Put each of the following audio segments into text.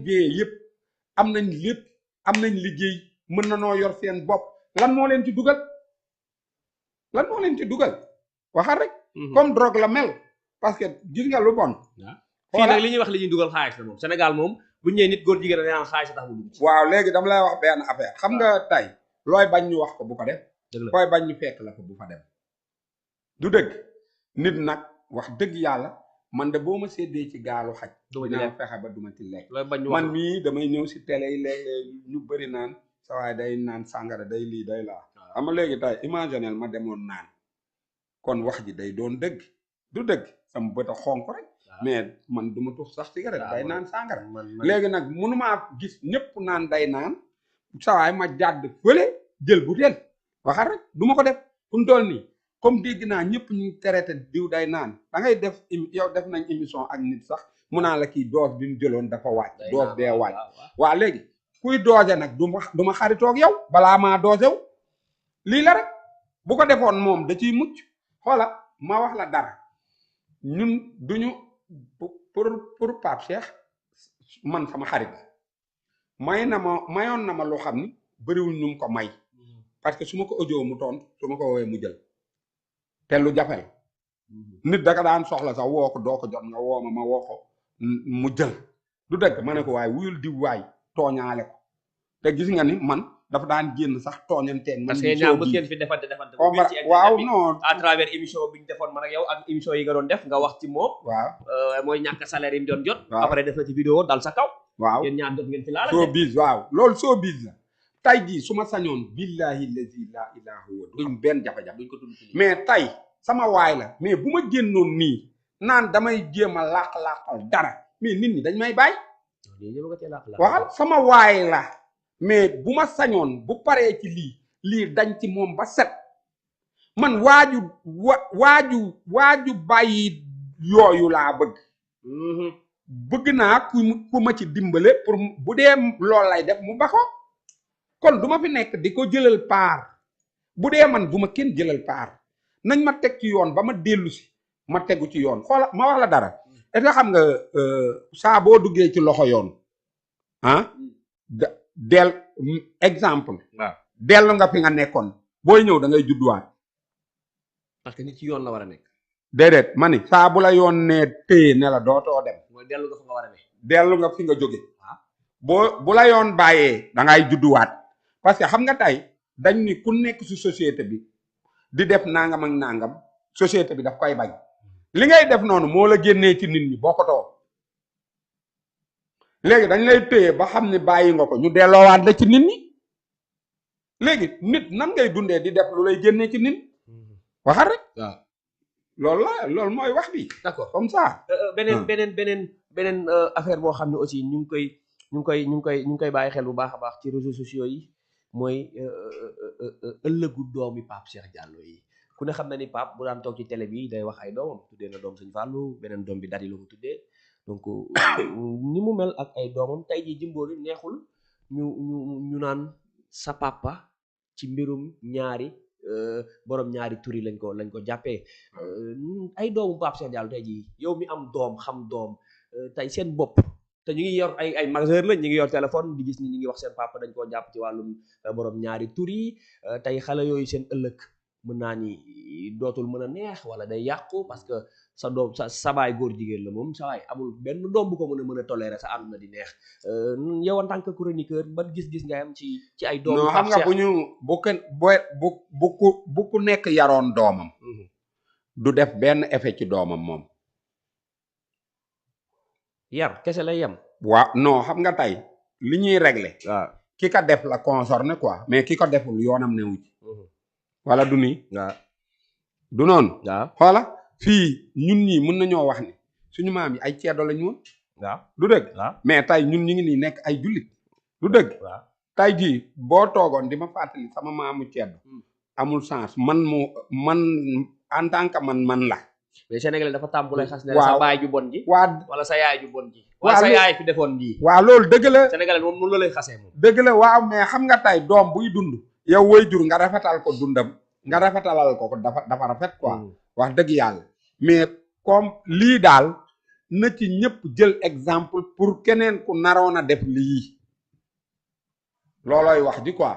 dee yëpp am nañ lépp am nañ liggéey mën na noo yor seen bopp lan moo leen ci dugal waxal rek. comme drogue la mel parce que gis nga lu bon. fii nag li ñuy wax li ñuy dugal xaalis la moom Sénégal moom bu ñu nee nit góor jigéen dañu naan xaalis tax mu dugg ci. waaw léegi dama lay wax benn affaire xam nga tey looy bañ ñu wax ko bu ko def. looy bañ ñu fekk la ko bu fa dem. du dëgg nit nag wax dëgg yàlla man de boo ma séddee ci gaalu xaj. dinaa fexe ba duma ci lekk. man mii damay ñëw si télé yi léeg-léeg ñu bëri naan sa waay day naan sàngara day lii day laa. xam nga léegi tey imaginel ma demoon naan kon wax ji day doon dëgg du dëgg sama bët a xonk rek. mais man du ma tux sax cigarette day naan sàngara. léegi nag mënumaa gis ñëpp naan day naan sa waay ma jàdd fële jël butéel waxal rek du ma ko def fu mu toll nii. comme dégg naa ñëpp ñu traité diw day naan da ngay def yow def nañ émission ak nit sax mu naa la kii dose bi mu jëloon dafa wàcc dose bee wàcc waa léegi kuy doose nag du ma xaritoog yow balaa maa doose wu lii la rek bu ko defoon moom da ciy mucc xoola ma wax la dara ñun duñu pour Pape Cheikh man sama xarit mayoon na ma loo xam ni bëriwul ñu ko may parce que su ma ko audio mu tontu su ma ko woowee mu jël te lu jafe la nit daka daan soxla sax woo ko doo ko jot nga woo ma woo ko mu jël du dëgg ma ne ko waaye wuyul di waay tooñaale ko te gis nga ni man dafa daan génn sax tooñanteen man. parce que ñaar mos ngeen fi defante. waaw non à travers émission bi ñu defoon man ak yow ak émission yi nga doon def nga wax ci moom. waaw mooy ñàkk salaire yi mu doon jot. après def na ci vidéo dal sa kaw. waaw yéen ñaar jot ngeen fi laal. soo bis waaw loolu soo bis la. tay jii su ma sañoon billahi lazi la ilaha huwa duñ benn jafe-jafe duñ ko tudd mais tay sama waay la mais bu ma génnoon nii naan damay jéem a làq-làqal dara mais nit ñi dañ may bàyyi waxal sama waay la mais bu ma sañoon bu paree ci lii dañ ci moom ba set man waaju bàyyi yooyu laa bëgg naa ku ma ci dimbale pour bu dee loolu lay def mu bako kon du ma fi nekk di ko jëlal paar bu dee man bu ma kenn jëlal paar nañ ma teg ci yoon ba ma dellu si ma tegu ci yoon xoola ma wax la dara est-ce que xam nga saa boo duggee ci loxo yoon del exemple dellu nga fi nga nekkoon booy ñëw da ngay judduwaat parce que nit ci yoon la war a nekk déedéet ma ni saa bu la yoon ne téye ne la dootoo dem mooy dellu nga fi nga war a nekk dellu nga fi nga jóge bu la yoon bàyyee da ngay judduwaat parce que xam nga tey dañ ni ku nekk ci société bi di def nangam ak nangam société bi daf koy bañ li ngay def noonu moo la génnee ci nit ñi bokkatoo léegi dañ lay téye ba xam ne bàyyi nga ko ñu delloowaat la ci nit ñi léegi nit nan ngay dundee di def lu lay génnee ci nit waxal rek waaw loolu mooy wax bi d'accord comme ça beneen affaire boo xam ne aussi ñu ngi koy bàyyi xel bu baax a baax ci réseaux sociaux yi mooy ëllëgu doomi Pape Cheikh Diallo yi ku ne xam na ni Pape bu daan toog ci télé bi day wax ay doomam tuddee na doom Sëñ Fallou beneen doom bi Dadi la ko tuddee donc ni mu mel ak ay doomam tey jii Jimbori neexul ñu naan sa papa ci mbirum ñaari borom ñaari tur yi lañ ko jàppee ay doomu Pape Cheikh Diallo tey jii yow mi am doom xam doom tey seen bopp te ñu ngi yor ay majeur lañ ñu ngi yor téléphone di gis ni ñu ngi wax seen papa dañ koo jàpp ci wàllum borom ñaari tur yi tey xale yooyu seen ëllëg mën naa ni dootul mën a neex wala day yàqu parce que sa doom sa baay góor jigéen la moom sa waay amul benn doom bu ko mën a tolérer sa àdduna di neex yow en tant que chroniqueur ban gis-gis nga am ci ay doom non xam nga bu ñu bu ku nekk yaroon doomam du def benn effet ci doomam moom yar kese lay yem waaw non xam nga tey li ñuy régler waaw ki ko def la concerné quoi mais ki ko deful yoonam newu ci wala du nii waaw du noonu waaw xoola fii ñun ñii mën nañoo wax ni suñu maam yi ay ceddo lañu woon waaw du dëgg mais tey ñun ñu ngi nii nekk ay jullit du dëgg waaw tey jii boo toogoon di ma fàttali sama maamu ceddo amul sens man en tant que man la mais Sénégalais dafa tàmbu lay xas ne sa baay ju bon ji wala sa yaay ju bon ji wala sa yaay fi defoon lii waaw loolu dëgg la Sénégalais moom noonu la lay xasee moom dëgg la waaw mais xam nga tey doom buy dund yow way jur nga rafetal ko dundam nga rafetalal ko dafa rafet quoi wax dëgg yàlla mais comme lii daal na ci ñëpp jël exemple pour keneen ku naroon a def lii loolooy wax ji quoi.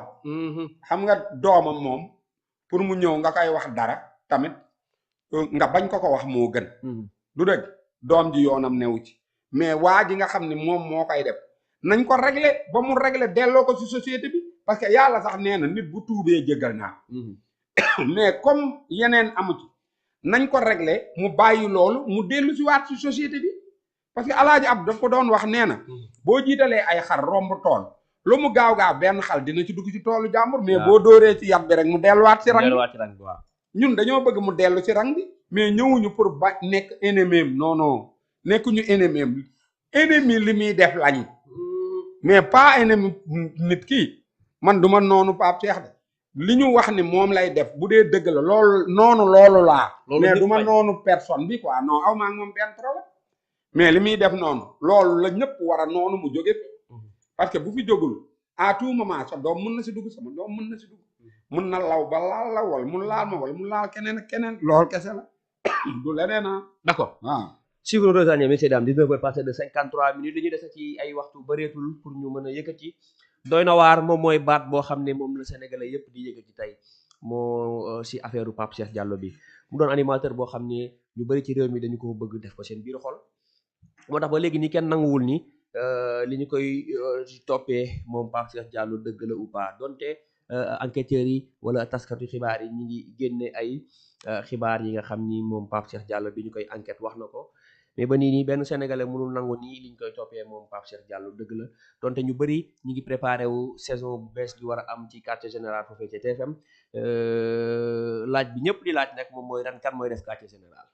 xam nga doomam moom pour mu ñëw nga koy wax dara tamit nga bañ ko wax moo gën. du dëgg doom ji yoonam newu ci mais waa ji nga xam ne moom moo koy def nañ ko régler ba mu régler delloo ko ci société bi parce que yàlla sax nee na nit bu tuubee jéggal naa mais comme yeneen amu ci nañ ko régler mu bàyyi loolu mu dellu si waat ci société bi parce que alaaji ab daf ko doon wax nee na boo jiitalee ay xar romb tool lu mu gaaw benn xal dina ci dugg ci toolu jàmbur mais boo dóoree ci yat bi rek mu delluwaat ci rang bi waaw ñun dañoo bëgg mu dellu ci rang bi mais ñëwuñu pour ba nekk ennemi non nekkuñu ennemi li muy def lañ mais pas ennemi nit kii man duma noonu Pape Cheikh de li ñu wax ni moom lay def bu dee dëgg la loolu laa mais duma noonu personne bi quoi non aw maa moom benn problème mais li muy def noonu loolu la ñëpp war a noonu mu jóge parce que bu fi jógul à tout moment sa doom mën na si dugg sama doom mën na si dugg mën na law ba laal la wala mu laal ma wala mu laal keneen ak keneen loolu kese la du leneen ah. d'accord waaw. Suivre Rosagne messieurs dames 19h passé de 53 minutes li ñu dese ci ay waxtu bëreetul pour ñu mën a yëkkati doy na waar moom mooy baat boo xam ne moom la sénégalais yëpp di yëkkati tey moo si affaire Pape Cheikh Diallo bi mu doon animateur boo xam ne ñu bëri ci réew mi dañu ko bëgg def ko seen biir xol moo tax ba léegi nii kenn nanguwul ni li ñu koy toppee moom Pape Cheikh Diallo dëgg la ou pas donte enquêteurs yi wala taskatu xibaar yi ñi ngi génne ay xibaar yi nga xam ni moom Pape Cheikh Diallo bi ñu koy enquête wax na ko mais ba nii benn sénégalais mënul nangu nii li ñu koy toppee moom Pape Cheikh Diallo dëgg la donte ñu bëri ñu ngi préparé wu saison bu bees bi war a am ci quartier général foofee ci TFM laaj bi ñëpp di laaj nag moom mooy ren kan mooy def quartier général.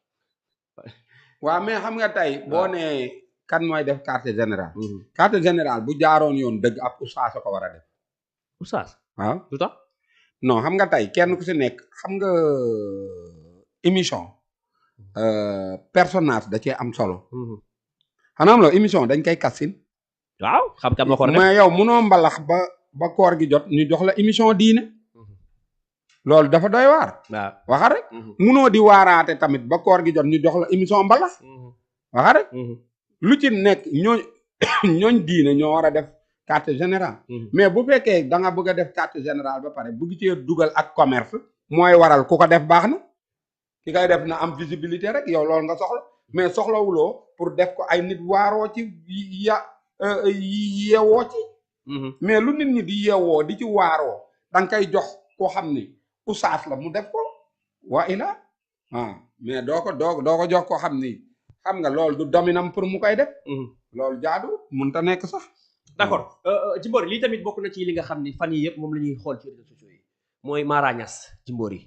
waaw mais xam nga tey boo nee kan mooy def quartier général. quartier général bu jaaroon yoon dëgg ab oustaz ko war a def. oustaz waaw lu tax. non xam nga tey kenn ku si nekk xam nga émission personnage da cee am solo. xanaa am la émission dañ koy kassin. waaw xam kam ma ko def mais yow munoo mbalax ba koor gi jot ñu jox la émission diine. loolu dafa doy waar. waaw waxa rek. munoo di waaraate tamit ba koor gi jot ñu jox la émission mbalax. waxa rek. lu ci nekk ñooñ diine ñoo war a def quartier général. mais bu fekkee da nga bëgg a def quartier général ba pare bëgg cee dugal ak commerce mooy waral ku ko def baax na ki koy def na am visibilité rek yow loolu nga soxla mais soxlawuloo pour def ko ay nit waaroo ci yeewoo ci. mais lu nit ñi di yeewoo di ci waaroo da nga koy jox koo xam ni oustaz la mu def ko waa ila mais doo ko jox koo xam ni xam nga loolu du dominam pour mu koy def. loolu jaadu mënut a nekk sax. d'accord Jimbori lii tamit bokk na ci li nga xam ni fan yi yëpp moom la ñuy xool ci réseaux sociaux yi mooy Mara Niass Jimbori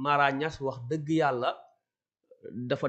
Mara Niass wax dëgg yàlla dafa def